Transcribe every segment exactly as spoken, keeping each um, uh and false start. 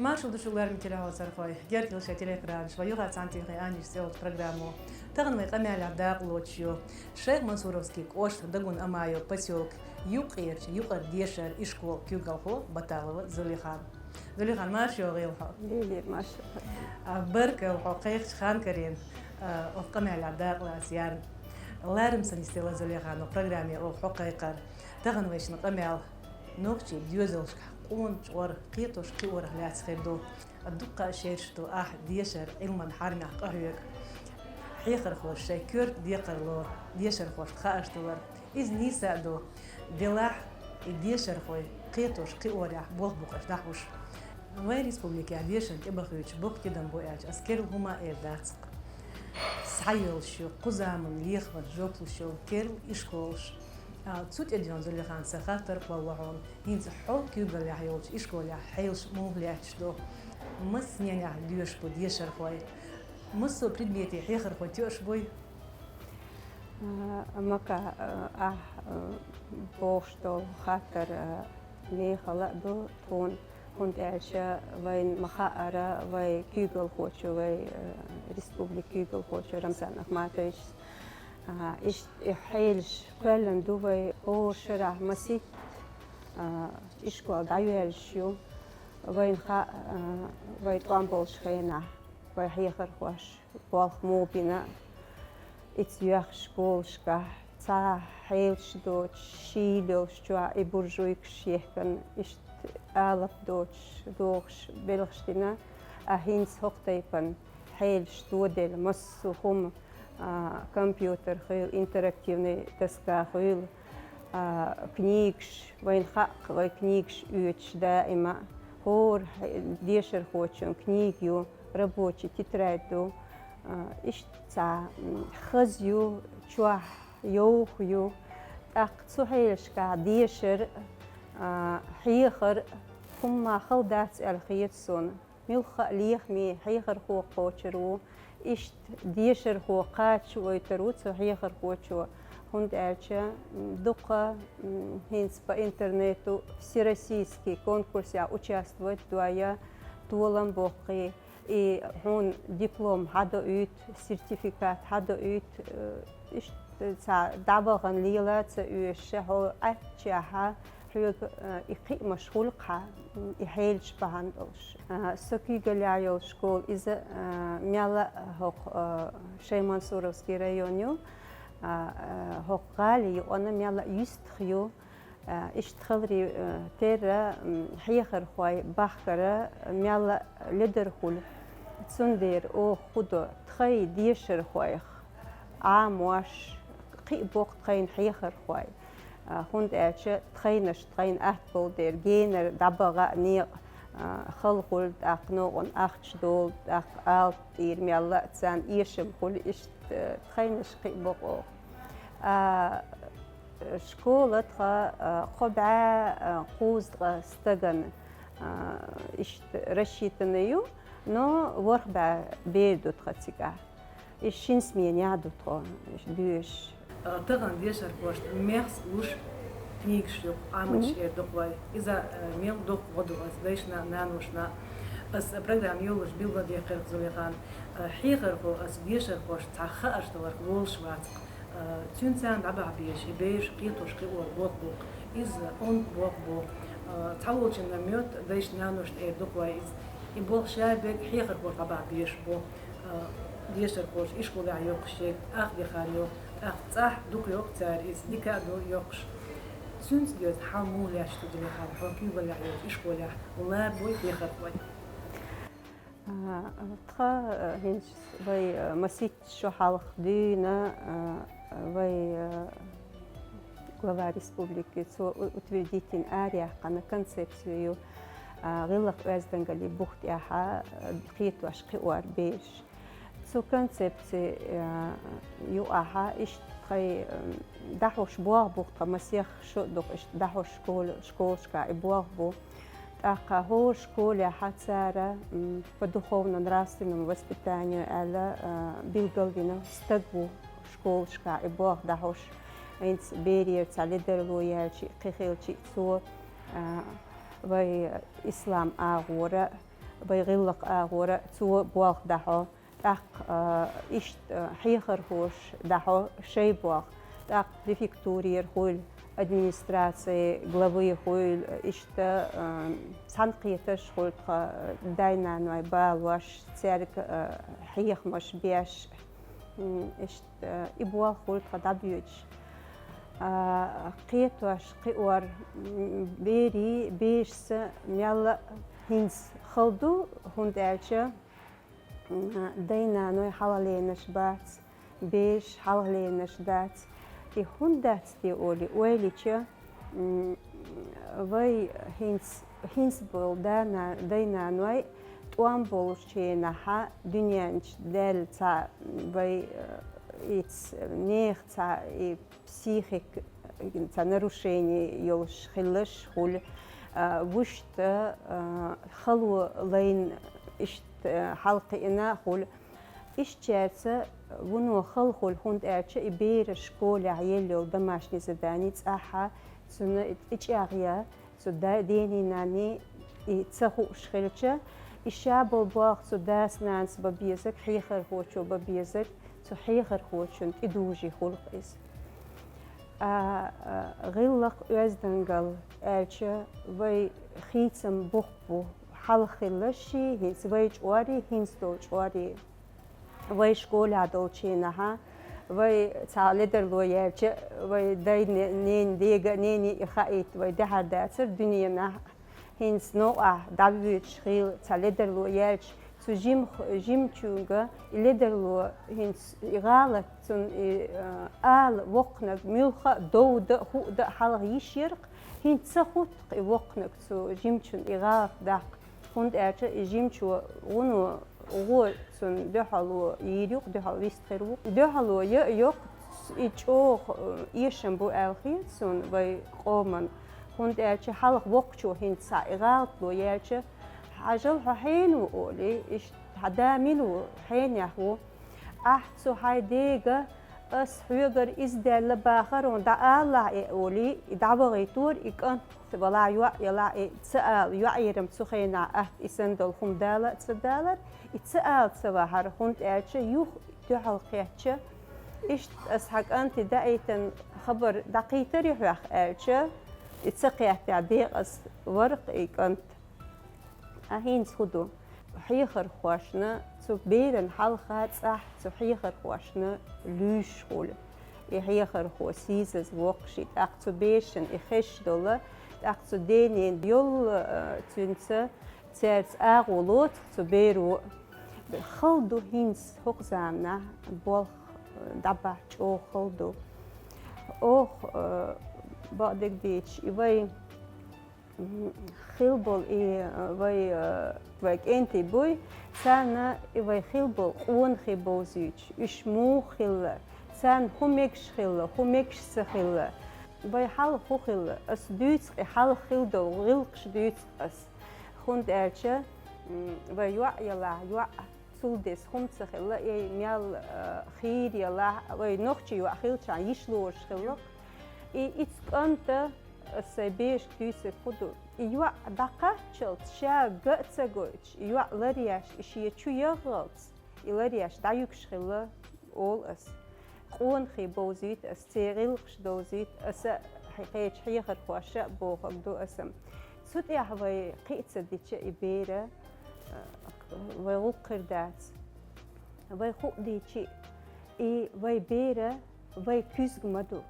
Маршал ду шуьга, лерам телехьоцархой. Герга хила шоай телеэкранаш вай юха цхьана тӀехьа аьнна йиш йолчу программо. Тахана вай къамелехь дакъа лоцуш ю Шайх-Мансуровский кӀоштан Дагун-Амаев посёлка юккъерчу юкъара дешара ишколан куьйгалхо Баталова Зулихан. Зулихан, марша йогӀийла хьо. Леле, марша. А, баркалла хьо кхайкхачу ханкарийн, а, оха къамелехь дакъа лаца ярна. Лерам санна йистелла, Зулихан, оха программе оха хьо кхайкхар. Тахана вай шун къамел нохчийн доьзалшкахь къона чкъор, кхетош кхиорах лаьцна хир ду. Дуккха а шераш ду ахь дешара, Ӏилман хьарамех къахьоьгу. Хьехархоша шайн коьрта декхарло дешархошна хаарш далар. Иза нийса а ду. Делахь и дешархой кхетош кхиорехь болх бу-кх аша дӀахьош. Вайн республикехь дешарна тӀебахуьйтуш боккха тидам бу аьлча, ас керла хӀума а эр дац-кх. Схьайоьллуш ю кху заманан лехамца жоп луш йолу керла ишколаш. А, цу тӀедоьгӀна, Зулихан, сан хаттар кхоллало хьуна. ХӀинца хьо куьйгаллехь йолчу ишколехь хьелаш муха лаьтташ ду? Массаненехь доьшуш бу дешархой? Массо а предмете хьехархой тоьуш буй? А, Мака, а, ахь, а, бохуш долу хаттар, а, мехала а ду тхуна, хӀунда аьлча вайна ма-хаъара, вай куьйгалхочо, вай, а, республикан куьйгалхочо Рамзан Ахматовичас, а, иштта и хьелаш кхоьллина ду вай, хӀора шарахь масийтта, а, ишкол дӀайоьллуш ю. Вайна хаьа, а, вай тӀом болчу хенахь, вай хьехархоша болх муха бина, ица йоьхна школашкахь, цхьа хьелаш доцуш, шийла йолуш чохь и буржуйкаш ехкина, иштта алапа доцуш, догӀуш белхаш дина, а хӀинца хӀокху тайпана хьелаш тоделла, массо а хӀума, а, компьютер хуьлу, интерактивный доска хуьлу, а, книгаш, вайна хаьа-кх вай книгаш оьцуш даима, хӀора хье-, дешархочун книга ю, рабочий тетрадь ду, а, иштта цхьа, м, хаза ю, чохь йовха ю. ТӀаккха цу хьелашкахь дешар, а, хьехар хӀумма хала дац аьлла хета суна. Муьлхха а лехаме хьехархо кхочур ву, иштта дешархо кхача а войтур ву цу хьехархочо, хӀунда аьлча, м, дукха, м, хӀинца по интернету всероссийский конкурсехь участвовать дой, толам боккхий, и хьуна диплом хьадоуьйту, сертификат хьадоуьйту, э, иштта цхьа дӀабахана лела а ца оьшу, хьо Ӏаччехьа, хьоьга, э, и кхиамаш хуьлу-кх хьан, и хьелаш бахьана долуш. Э, со куьйгаллехь йолу школа иза, э, мелла а хӀокху, э, Шайх-Мансуровский район ю, э, э, хӀокху гӀали юкъана мелла а юьстах ю. Э, иштта хиларе, э, терра, м, хьехархой бахкара мелла а ледар хуьлу. Цундела оха хӀун до, тхайн дешархойх Ӏамош, кхин а боккха тхайна хьехархой, а, хӀунда аьлча тхайнаш тхайна атта болу дела, генара дӀабаха а некъ, а, хала хуьлу, тӀаккха новкъана ахча долу, тӀаккха алапа тӀера мелла а царна эшам хуьлу, иштта, а, тхайнаш кхин а боккха оха. А, школа тхан, а, кхо бӀе, а, кхузткъа стагана, а, иштта рассчитанный ю, но ворхӀ бӀе бер ду тхан цигахь. Иза шина сменехь ду тхо, иза доьшуш. А, тахана дешархошна мехса луш книгаш ю, Ӏамадаш эр ду-кх вай. Иза, а, мел доккха гӀо ду ас дайшна а, наношна а. Ас программа йолуш билгалдаьккхира-кх, Зулихан, а, хьехархо ас дешархошна цхьа хаарш даларх волуш вац-кх. А, цуьнан царна дӀабахьа безаш и бераш кхетош кхиор болх бу-кх. Иза онда болх бу. А, цхьаволчунна моьтту дайшна, наношна эр ду-кх вай иза. И болх ша берг хьехархоша дӀабахьа безаш бу. А, дешархоша ишколехь йоккхуш ерг ах де хан йо, тӀаккха цӀахь дукха йоккху цара иза, дика а ду йоккхуш. Цуьнца доьзна хьал муха лаьтташ ду, Зулихан, хьо куьйгаллехь йолчу ишколехь ларбой хьехархой? А, тхан, а, хӀинца вай, а, масийтта шо хьалха дуьйна, а, вай, а, глава республики, цо у-, утвердить йина, араяьккхина концепция ю, а, гӀиллакх-, оьздангаллин бух тӀехь, а, кхетош кхиор бераш. Цу концепци, а, юкъахь иштта тхайн, м, дӀахьош болх бу-кх тхан, масех шо а ду-кх иштта дӀахьош школа-, школашкахь и болх бу. ТӀаккха хӀора школехь цара, м, по духовно-нравственному воспитанию аьлла, а, билгалвина стаг ву школашкахь и болх дӀахьош. ХӀинца берера цхьа ледарло яьлча а, кхин хилча а цо, а, вай ислам агӀора, Вай гӀиллакх агӀора цо болх дӀахьо, тӀаккха, а, иштта, а, хьехархоша дӀахьо шоай болх, тӀаккха префектурера хуйла, администраци главы хуйла, иштта, а, цхьана кхеташ хуйла тха дай-наной балош, цаьрга, а, хьехамаш беш, м, иштта, а, и болх хуйла тха дӀабоьдуш. А, кхетош, кхиор, м, берий, бешаца мелла а хӀинца хала ду, хӀунда аьлча, м, дай-наной хьалхаленаш бац, бераш хьалхаленаш дац. И хӀунда дац те олий, ойлича, м, вай хӀинца, хӀинца бола да-на-, дай-наной тӀом болча хенахьа дуьнен чу даьлла цхьа вай, э, иц нехан цхьа и психика, цхьа нарушение йолуш хилалаш хуьлу, а, вуьшта, а, хало лайна иштта, а, хьалакхиъна хуьлу. Ишттачаьрца вуно хала хуьлу, хӀунда аьлча и бераш школехь елла йолу домашний задание цӀахь а цунна и тӀечӀагӀъян, цу да-, дений-наний и ца хууш хилча, и ша болу болх цу дас-нанас бан безарг, хьехархочо бан безарг, цу хьехархочун тӀедужий хуьлу-кх иза. А, а, гӀиллакх, оьздангалла аьлча, вай хийцам бух бу, хьалха хилла ши, хӀинца вай чкъори, хӀинца долу чкъори. Вай школехь долчу хенахьа, вай цхьа ледарло яьлча, вай дай-не-, ненан дега а, нене а хаийта вай дехьар дацара дуьненахь. ХӀинца новкъахь дӀавоьдуш хилла цхьа ледарло яьлча, цу жимах-, жимачуьнга и ледарло хӀинца и гӀалат, цунна и, а, ала воккханиг муьлхха а дов дан а, хуу дан а хьалха йиш яра-кх, хӀинца ца хӀутту-кх и воккханиг цу жимачунна и гӀалат даккха. ХӀунда аьлча и жимачо вуно гӀо цунна дуьхьало йийр ю-кх, дуьхьал вист хир ву. Дуьхьало ян а йо-кх, и чӀогӀа, э, эшам бу аьлла хета суна вай къоман. ХӀунда аьлча хьалха воккхачо хӀинца схьа и гӀалатло яьлча, хьажал, хьо хьенан ву олий, иштта хьан да мила ву, хьенех ву. Ахь цу хьайн дега, ас хьоьгара иза даьлла бахара, дӀаалалахь и олий, и дӀавахийтора и кӀант, валахь йоӀ ялахь и ца ала, йоӀ ярам цу хенахь атта и санна долу хӀума дала а ца далар, и ца ала ца вахьара, хӀунда аьлча юха дуьхьал кхетча, иштта ас хьан кӀанте даийтина хабар дӀакхийтарий хьох аьлча, и ца кхеттехь декъаза вара-кх и кӀант. Ткъа хӀинца хӀун ду? Хьехархошна цу беран хьалха цӀахь цу хьехархошна луьйш хуьлу. И хьехархо сийсаза воккхуш, и тӀаккха цу бешан и хезаш долу, тӀаккха цу денен йолу, а, цуьнца цаьрца агӀо лоцу цу беро. Хала ду хӀинца хӀокху заманахь болх, а, дӀабахь чӀогӀа хала ду. Оха, а, бакъдерг дийцича, и вай М, хила болу и, э, вай, э, вай кӀентий буй, царна и вай хила болу къонахий бовзуьйтуш, уьш муха хилла, царна хӀун мегаш хилла, хӀун мегаш ца хилла. Вай хьалха хӀун хилла, ас дуьйцу-кх и хьалха хила долу гӀиллакхаш дуьйцу-кх ас. ХӀунда аьлча, м, вай йоӀ ялахь, йоӀ цул деза хӀума ца хилла, и мел, э, хийра ялахь, вай нохчий йоӀ хилчахьана йиш лоруш хилла-кх. И, и цу кӀанта Ас сайн бешка дуьйцург хӀун ду? И йоӀ дӀакхаччалц, ша ган а ца гойтуш, и йоӀ ларъеш, и шен чу яххалц, и ларъеш дӀаюьгуш хилла, олу ас. Къонахий бовзуьйту ас, церан гӀиллакхаш довзуьйту ас, хье-, кхечу хьехархоша а бохург ду аса. Цу тӀехь вай кхин а ца дича и бер, а, вай гӀуллакх хир дац. Вай хӀуъа дийцича, и вай бер вай куьзга ма ду.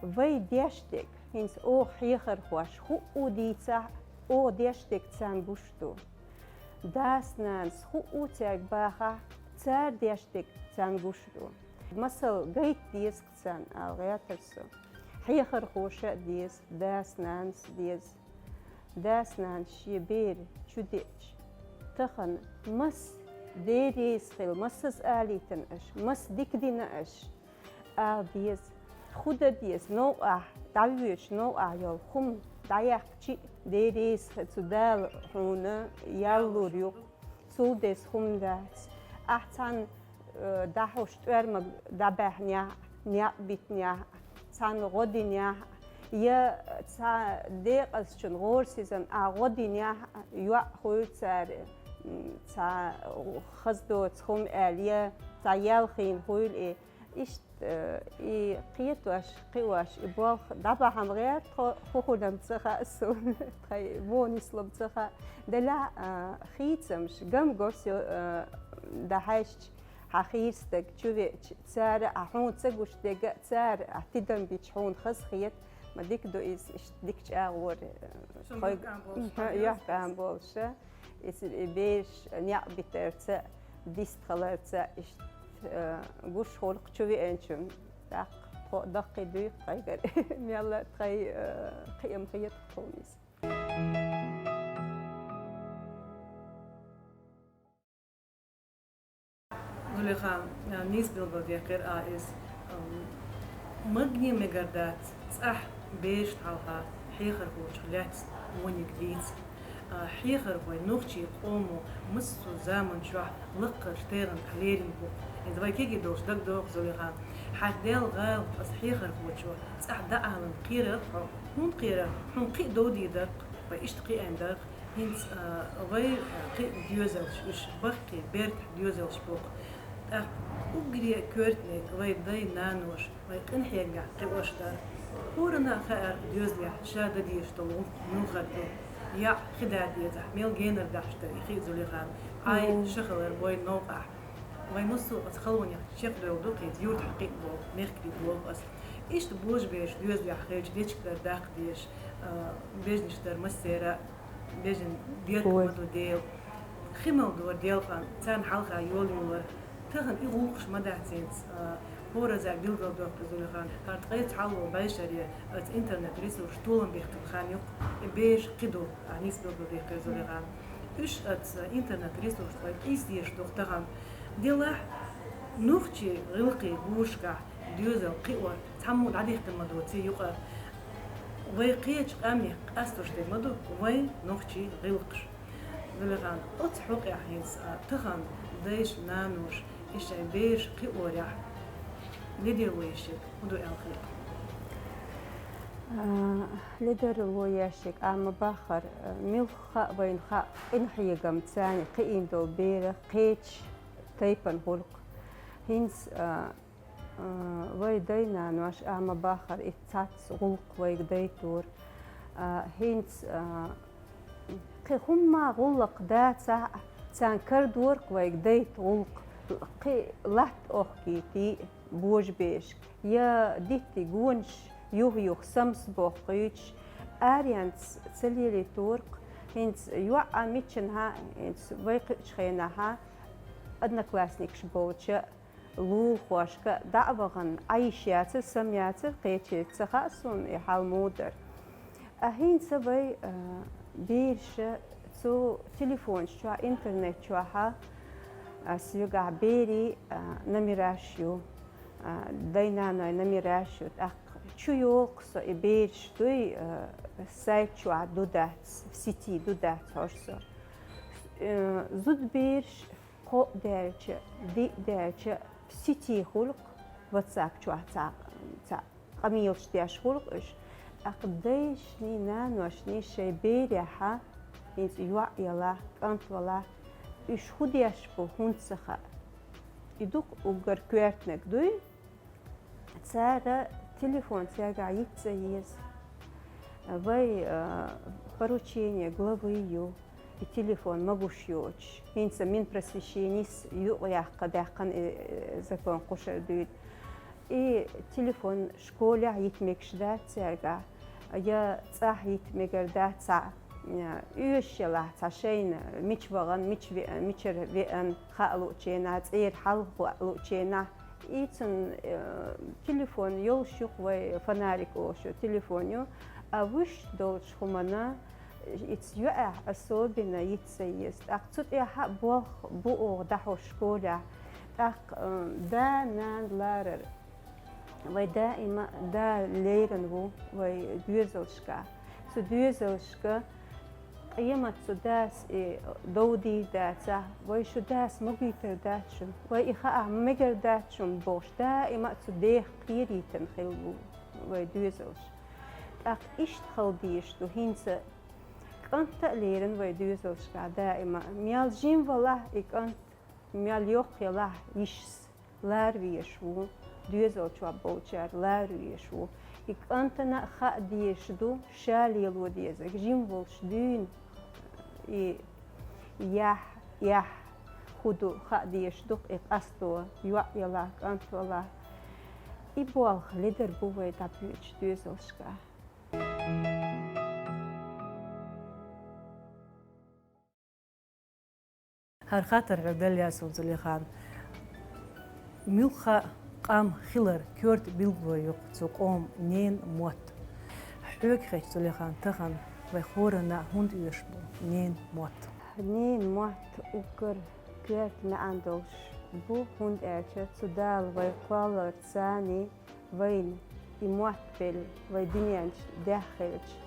Вай деш дерг, хӀинца оха хьехархоша хӀуъа дийцахь, оха деш дерг царна гуш ду. Дас-нанас хӀуъа цаьрга бахахь, цара деш дерг царна гуш ду. Масал гайта деза-кх царна ала гӀертара со. Хьехархоша а деза, дас-нанас а деза. Дас-нанас шен бер чу деъча, тахана мас дерриза хила, масаза алийтина аша, мас дика дина аша, ала деза. ХӀун дан деза, новкъахь, дӀавоьдуш новкъахь йолу хӀума дӀаяккхича а, дерриза хи-, цу Дала хьуна ял лур ю-кх, цул деза хӀума дац. Ахь цхьана э, дӀахьуш тӀоьрмаг дӀабаьхьнехь, некъ битинехь, цхьанна гӀо динехь, я цхьа декъазчун гӀорасизан а гӀо динехь, йоӀ хуьлу цара, м, цхьа хаза доцу хӀума аьлла, я цхьа ял хиъна хуьлу и. Иштта, э, и кхетош, кхиош, и болх дӀабахьама гӀерта тхо-, хӀун хӀума ца хаьа суна, тхайн вон нислам ца хаьа. Делахь а, хийцамаш, гамгош, э, дӀахьаьжча, хьан хийра стаг чу веача, цара а хьуна ца гуш дерг а, цара а тидам бича хьуна хазахета, ма дика ду иза, иштта дика чӀагӀо, э, Шун тхойг-, юьхькӀам болуш, мгм, тхойг юьхькӀам болуш, э, иза, э, бераш некъ битарца, дистхиларца, иштта, э, гуш хуьлу-кх чу веанчунна. ТӀаккха тхо даккхий дуй-кх тхайгара, мелла а тхайн, э, кхиам хета-кх тхуна иза. Зулейха, а, нийса билгалдаьккхира а иза, ам, магане мегар дац цӀахь берашна хьалха хьехархочух лаьцна вониг дийца. А, хьехархой нохчийн къомо массо а заман чохь лакхарчу тайпанах лерина бу-кх. Иза вайн кегий долуш дагадогӀу, Зулейха. Хьайх Делан гӀалат аса хьехархочо цӀахь дӀааларна кхерар хьо. ХӀунда кхерар? Хьуна кхин а дов дийр дара-кх, вай иштта кхиийна дара-кх. ХӀинца, а, вай, а, кхин а доьзалш, уьш баккхий, бертахь доьзалш бу-кх. ТӀаккха уггаре а коьртаниг вай дай-наноша, вай къинхьегамехь кхиош дара. ХӀоранна а хаьара доьзалехь ша дан дезаш долу гӀуллакх муьлхар ду. ЯӀ хи да дезахь, мел генара дахьаш дара и хи, Зулейха. Ай, мгм, ша хилар бойла новкъахь. Вай массо а оцу халонех чекхдевлла ду-кх иза, юьртахь кхин а болу, мехкарий болу аса. Иштта божабераш доьзалехь хилча, дечиг дар даккха дезаш, а, бежнаш дар массеран а, бежан дерг ма ду Дела. Хи мел дора делкъан, царна хьалха йолаялар. Тахана и гӀуллакхаш ма дац хӀинца, а, хӀоразза билгалдоккху, Зулейха. ХӀара ткъе цхьалло бӀешаре оцу интернет-ресурсаш толам бехкан хан ю-кх, и бераш кхин ду, а, нийса билгалдаьккхира, Зулейха. Уьш оцу интернет-ресурсашца къийса дезаш ду-кх тахана. Делахь, нохчийн гӀиллакхийн гушкахь доьзал кхиор цхьаммо дӀадихкина ма доций юкъа. Вай кхечу къаьмнех къастор дерг ма ду вайн нохчийн гӀиллакхаш. Зулейха, оцу хьокъехь хӀинца, а, тахана дайша, наноша и шайн бераш кхиорехь ледарло еш ерг хӀун ду аьлла хета? А, ледарло еш ерг, а, ма бахара, а, муьлхха а вайна хаьа, къинхьегам царна кхиийна долу берах кхечу тайпана хуьлу-кх. ХӀинца, а, а, вай дай-нанош, а, ма бахара, и цхьацца гӀуллакх вайга дайтора. А, хӀинца, а, кхин хӀумма гӀуллакх дацахь а, царна карадора-кх вайга дайта гӀуллакх, кхин латта охкийтий божаберашка, я диттий гонаш юх-юха самсабохкуьйтуш, аренца ца лелийтора-кх. ХӀинца йоӀ а миччанхьа, хӀинца вай кхуьучу хенахьа, одноклассникаш болчу лулахошка дӀа а вахана, Ӏайша яцара, сам яцара, кхечериг ца хаьа суна и хьал муха дара. А хӀинца вай, а, бераша цу телефонаш чохь, интернет чохьа, а, соьгахь берийн, а, номераш ю, а, дай-наной номераш ю, тӀаккха чу йоху со и бераш дуй, а, сайт чохь ду дац, в сети ду дац хьожу со. Э, зуда бераш кхоъ даьлча, диъ даьлча, в сети хуьлу-кх, WhatsApp чохь цхьа, цхьа къамелаш деш хуьлу-кх уьш. ТӀаккха дайшний, наношний шайн берехьа, хӀинца йоӀ ялахь, кӀант валахь, уьш хӀун деш бу, хӀунда ца хаьа. И ду-кх уггар коьртаниг дуй. Цара телефон цаьргахь йиц ца еза. Вай, а, поручение главы ю, и телефон магош йоцуш. ХӀинца Минпросвещенис юкъаяккха даьккхина, э, закон кхушара дуьйна. И телефон школехь йита мегаш дац цаьргахь, я цӀахь йита мегар дац цхьа, э, оьшуш ялахь цхьа шайна, мича вахана, мича веана, мичара веана, хаа луучу хенахь, цӀера хьалха хаа луучу хенахь, и цунна, э, телефон йолуш ю-кх вай, фонарик олуш ю, телефон ю, а вуьшта долчу хӀуманна, ица йоӀехь особенно йиц ца еза. ТӀаккха цу тӀехь а болх бу оха дӀахьош школехь. ТӀаккха, э, да, нана ларар. Вай даима а да лерина ву вай доьзалшка. Цу доьзалшка къемат цу дас и дов дийр дацахь, вай шу дас магийтар дац шуна, вай и хаа мегар дац шуна бохуш, даима а цу дех кхеритина хилла бу вай доьзалш. ТӀаккха иштта хала дезаш ду хӀинца, КӀанта а лерина вай доьзалшка даима. Мел жим валахь и кӀант, мел йоккха ялахь йишас лара везаш ву, доьзалчохь болчара лара везаш ву. И кӀантана а хаа дезаш ду, ша лело дезарг жим волуш дуьйна и яхь, яхь хӀун ду хаа дезаш ду-кх и къасто, йоӀ ялахь, кӀант валахь. И болх ледар бу вай дӀабоьдучу доьзалшка. ХӀара хаттар хьоьга дала лаьа суна, Зулейхан. Муьлхха а къам хилар коьрта билгало ю-кх цу къоман ненан мотт. Хьоьга хетча, Зулейхан, тахана вай хӀоранна а хӀунда оьшуш бу ненан мотт? Ненан мотт уггар коьрта маьӀна долуш бу, хӀунда аьлча цу Дала вай кхолларца цхьаьна вайна и мотт белла, вай дуьнен чу даьхна хилча,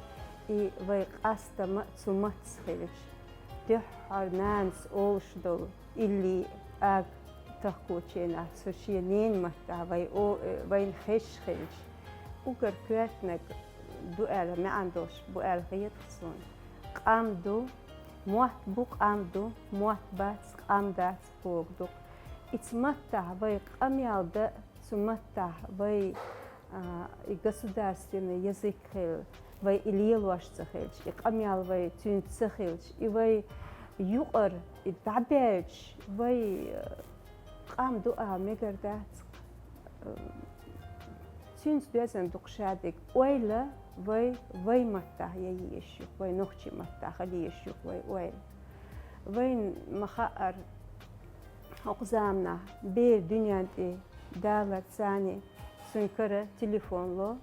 и вай къастам а цу маттаца хилча, дуьххьара нанас олуш долу илли ага тахкучу хенахь, цу шен ненан маттахь вай о-, вайна хезаш хилча, уггар коьртаниг ду аьлла, маьӀна долуш бу аьлла хета-кх суна. Къам ду, мотт бу, къам ду, мотт бац, къам дац, бохург ду-кх. И цу маттахь вай къамел дан а, цу маттахь вай, а, и государственный язык хилла, вай и лелош ца хилча, и къамел вай цуьнца ца хилча, и вай юкъара и дӀабаьлча, вай, а, къам ду ала мегар дац-кх. А, цуьнца доьзна ду-кх шадерг. Ойла вай, вай маттахь ян езаш ю-кх, вай нохчийн маттахь хила езаш ю-кх вай ойла. Вайна ма-хаъара, хӀокху заманахь бер дуьнен тӀе даларца цхьаьна цуьнан кара телефон ло,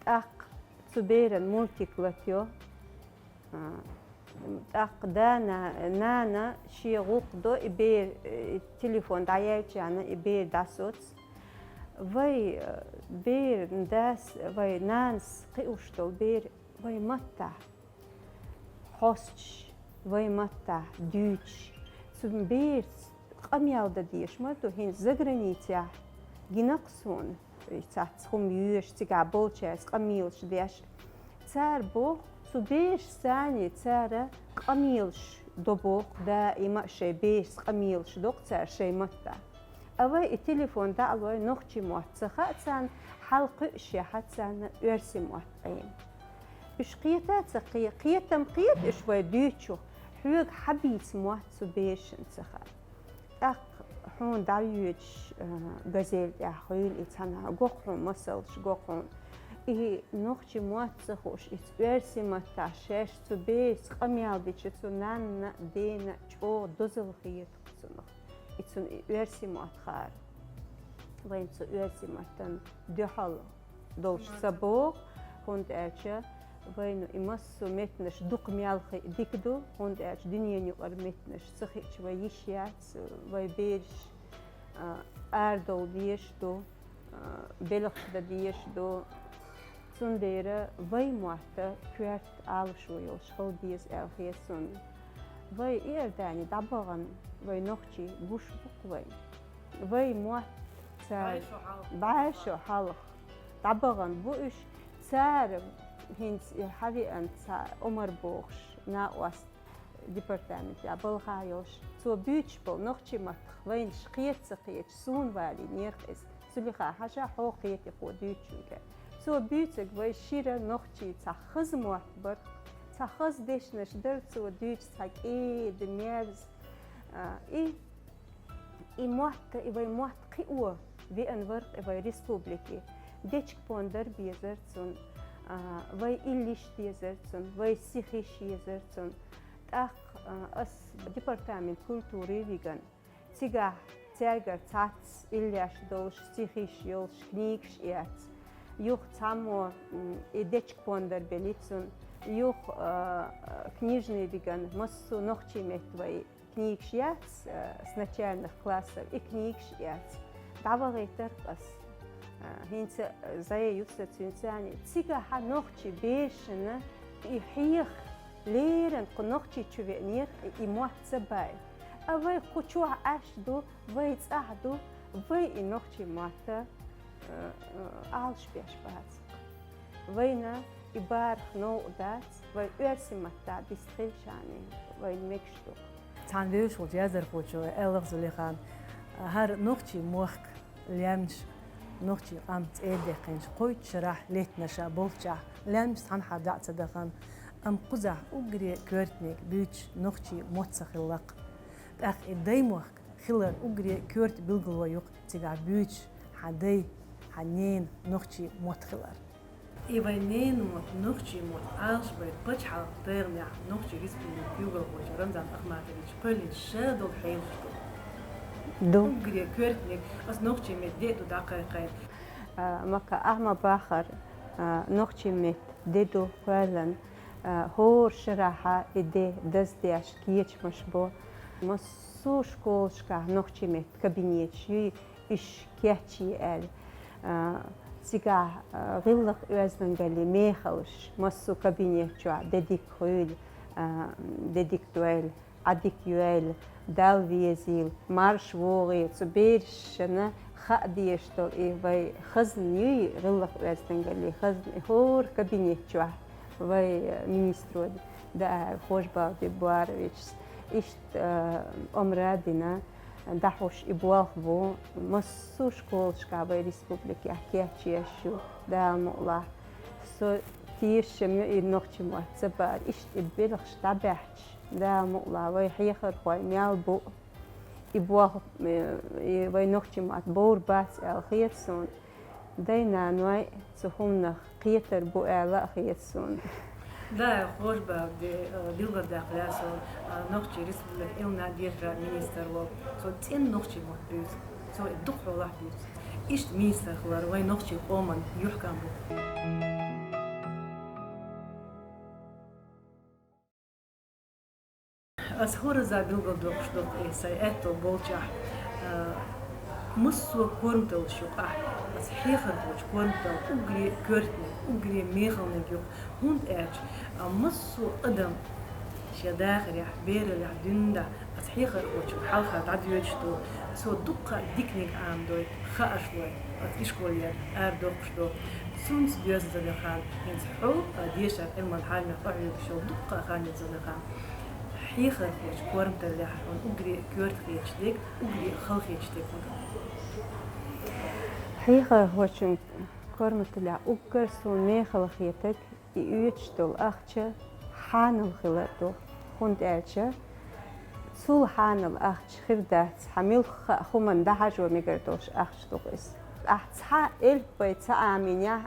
тӀаккха цу беран мультик латайо, а, тӀаккха да-на-, нана шен гӀуллакх до, и бер, э, телефон дӀаяьлча а и бер дӀасоцу. Вай, э, беран дас, вай нанас кхиош долу бер вай маттахь хьостуш, вай маттахь дуьйцуш, цу бераца къамел дан дезаш ма ду. ХӀинца заграницехь гина-кх суна, цхьацца хӀума йоьшуш, цигахь болчаьрца къамелаш деш. Цара боху, цу берашца цхьаьна цара къамелаш до боху, даима а шайн берашца къамелаш до-кх цара шайн маттахь. А вай и телефон дӀа а лой, нохчийн мотт ца хаьа царна, хьалакхуьуш яхьа царна оьрсийн мотт къийна. Уьш кхета а ца кхе-, кхетам кхета уьш вай дуьйцучух, хьоьга хьан бийца мотт цу берашна ца хаьа. ТӀаккха хьуна дӀайоьдуш, а, газель тӀехь хуьйла и цхьана, го-кх хьуна масалш, го-кх хьуна. И нохчийн мотт ца хууш, иза оьрсийн маттахь шаьш цу берашца къамел дича, цу нанна а, дена а чӀогӀа дозалла хета-кх цунах. И цунна и оьрсийн мотт хаар. Вайна цу оьрсийн маттана дуьхьал долуш ца боху, хӀунда аьлча вайна и массо а меттанаш дукха мел хиъна дика ду, хӀунда аьлча дуьненаюкъара меттанаш ца хиъча вай йиш яц, вай бераш, а, арадовла дезаш ду, а, белхаш дан дезаш ду. Цундела вай мотт коьрта Ӏалашо йолуш хила деза аьлла хета суна. Вай Иордани дӀабахана вай нохчий гуш бу-кх вайна. Вай мотт цара бӀе шо хьалха, бӀе шо хьалха дӀабахана бу уьш. Цара хӀинца и хьан веана цхьа Омар бохуш накъост департаментехь балхахь йолуш, цо буьйцуш болу нохчийн маттах вайна кхета ца кхеташ, суна валийнера-кх иза. Зулейха, хьажа, хьо кхетий-кх дуьйцучуьнга. Цо буьйцург вай шира нохчийн цхьа хаза мотт бара-кх, цхьа хаза дешнаш дара цо дуьйцуш, цхьа кӀеда, мерза. А, и, и мотт, и вай мотт кхио веана вара-кх и вай республике. Дечиг-пондар безара цунна, а, вай иллиш дезара цунна, вай сихиш езара цунна. ТӀаккха, а, ас департамент культуры вигна. Цигахь цаьргара цхьацца иллеш долуш, сихиш йолуш книгаш эцна. Юха цхьаммо, м, и дечиг-пондар белира цунна. Юха, а, книжный вигна, массо а нохчийн меттан вай книгаш яц, а, с начальных классов, и книгаш яц. ДӀавахийтар-кх ас. А, хӀинца зӀе ю сан цуьнца цхьаьна. Цигахь нохчийн берашна и хьеха леррина кху Нохчийчу веанера и мотт ца байта. А вай кху чохь Ӏаш ду, вай цӀахь ду, вай и нохчийн мотт, а, а, Ӏалашбеш бац. Вайна И барх новкъа дац, вай оьрсийн маттахь бист хилчахьана, вайн мегаш ду. Цхьана вевзаш волчу яздархочо аьлла-кх, Зулихан, хӀара нохчийн мохк лаьмнаш, нохчийн къам цӀера даьккхинчу кхойтта шарахь леттанаш болчохь, лаьмнаш цхьанхьара дӀа а ца дахана, амма кхузахь уггаре коьртаниг буьйцуш нохчийн мотт ца хилла-кх. ТӀаккха и даймохк хилар уггаре коьрта билгало ю-кх цигахь буьйцуш хьан дай, хьан ненан нохчийн мотт хилар. И вайн ненан мотт, нохчийн мотт Ӏалашбайта пачхьалкхан тӀегӀанехь Нохчийн Республикин куьйгалхочо Рамзан Ахматовича кхоьллина ша долу хьелаш ду. Ду. Уггаре коьртаниг, ас нохчийн меттан де а ду дӀакхайкхийна. А, Мака, ахьа ма-баххара, а, нохчийн меттан де ду кхоьллина, а, хӀора шарахь и де даздеш кечамаш бо. Массо а школашкахь нохчийн меттан кабинеташ юй, уьш кечъе аьлла. А, цигахь, а, гӀиллакх-оьздангаллин мехаллаш массо а кабинет чохь де дика хуьйла, а, де дика дойла, Ӏа дика йойла, Далла везийла, марша вогӀийла. Цу берашна хаа дезаш долу и вай хазна юй, гӀиллакх-оьздангаллин хазна, и хӀора кабинет чохь вай, а, министро даьхьира Хожабалди Буаровичас. Иштта, а, омра а дина, дӀахьуш и болх бу, массо а школашкахь вай республикехь кечъеш ю, Дала мукъалахь. Со тешам ю и нохчийн мотт ца баар, иштта и белхаш дӀабаьхча, Дала мукъалахь, вай хьехархой мел бу, и болх, э, и вай нохчийн мотт бовр бац аьлла хета суна. Дай-наной цу хӀуманах кхетар бу аьлла а хета суна. Да, Хожабалди, э, билгалдаккха лаьа суна, э, Нохчийн Республикан Ӏилманан, дешаран министр волу. Цо цӀена нохчийн мотт буьйцу. Цо и дукха хьолахь буьйцу. Иштта министр хилар вайн нохчийн къоман юьхькӀам бу. Ас хӀоразза билгалдоккхуш ду-кх и сайн аьтто болчохь, а, массо а корматаллаш юкъахь ас хьехархочун корматалла уггаре коьртаниг, уггаре мехалниг ю-кх, хӀунда аьлча, а, массо а адам шен дахарехь, бераллехь дуьйна ас хьехархочун хьалха дӀадоьдуш ду, цо дуккха а диканиг Ӏамадойту, хаарш лой, ас ишколера арадоккхуш ду. Цуьнца доьзна, Зулихан, хӀинца хьо, а, дешаран, Ӏилманан хьарамехь къахьоьгуш йолу дуккха а хан ю, Зулихан. Хьехархочун корматаллехь хьуна уггаре коьрта хеташ дерг, уггаре хала хеташ дерг хӀун ду? Хьехархочун корматаллехь уггар суна мехала хетарг, и оьцуш долу ахча хьанал хилар ду, хӀунда аьлча цул хьанал ахча хир дац, хьан муьлхха а хӀуманна дӀахьажо мегар долуш ахча ду-кх иза. Ахь цхьа элп бай ца Ӏамийнехь,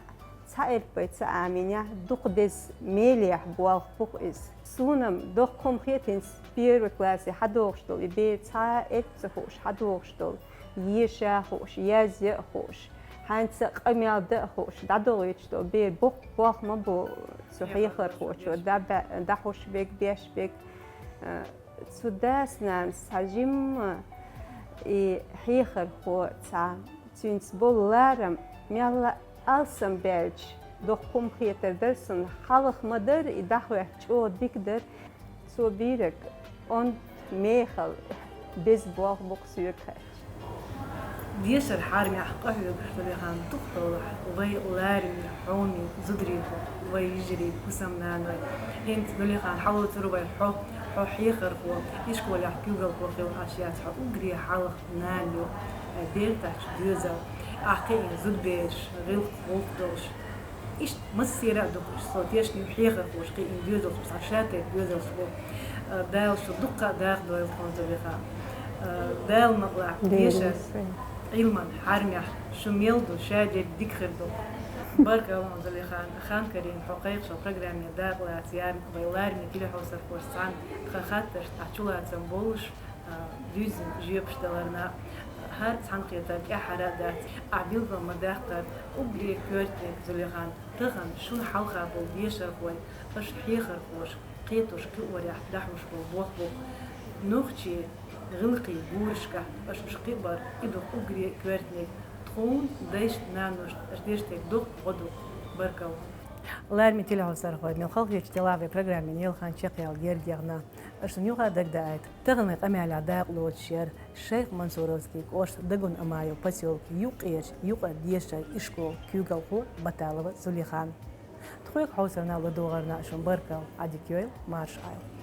цхьа элп бай ца Ӏамийнехь, дукха деза мелехь болх бу-кх иза. Суна-м доккха хӀума хета хӀинца первый классе хьадогӀуш долу и бер, цхьа элп ца хууш хьадогӀуш долу, еша а хууш, язъя а хууш, хьаьнца къамел дан а хууш, дӀадохуьйтуш долу бер боккха болх ма бу цу хьехархочо дӀа-, дӀахьуш берг, беш берг. А, цу дас-нанас цхьа жимма и хьехархо цхьа, цуьнца болу ларам мелла а алсам баьлча, доккха хӀума хетар дара суна, хьалха ма-дарра и дӀахӀоьттича чӀогӀа дика дара. Цо бийриг онда мехала беза болх бу-кх соьга хаьттича. Дешаран хьарамехь къахьоьгуш, Зулихан, дукха хьолахь вай лараме, хьоме зударий бу, вай йижарий, хӀусамнаной. ХӀинца, Зулихан, хьалоцур вай хьо, хьо хьехархо, ишколехь куьйгалхо хилла Ӏаш яц, хьо уггаре хьалха нана ю, бертачу доьзал, ахь кхиийна зудабераш, гӀиллакх-гӀуллакх долуш. Иштта массеран а ду-кх уьш, со тешна ю, хьехархоша кхиийна доьзалш, цхьа шатайпа доьзалш бу. Дала шу дуккха а дахдойла тхуна, Зулихан. Дала мукъалахь, дешар, Ӏилман хьарамехь шу мел ду, шадерг дика хир ду. Баркалла хьуна, Зулихан, хан карийна хьо кхайкхачу программе дакъалаца, ярна вай лараме телехьовсархошца цхьаьна тхан хаттаршна ахь чулацам боллуш, а, дуьззина жоьпаш даларна. ХӀара цхьаьнакхетар тӀаьххьара а дац, ахь билгал ма-даккхара, уггаре коьртаниг, Зулихан, тахана шуна хьалха болу дешархой, аша хьехархоша кхетош кхиорехь дӀахьуш болу болх бу-кх. Нохчийн гӀиллакхийн гурашкахь аша уьш кхиабар, и ду-кх уггаре коьртаниг, тхуна, дайшна, наношна аша деш дерг доккха гӀо ду-кх. Баркалла. Лараме телехьовсархой, мел халахеташ делахь а вай программин йолу хан чекхъяла герга яхна. Аша шуна юха а дагадаийта, тахана вайн къамелехь дакъа лоцуш яра Шайх-Мансуровский кӀоштан Дагун-Амаев посёлкан юккъерчу юкъара дешаран ишколан куьйгалхо Баталова Зулихан. Пыйхь хьовсарна, ладувгӀарна шун баркал. Ӏадика йойла, марша Ӏойла.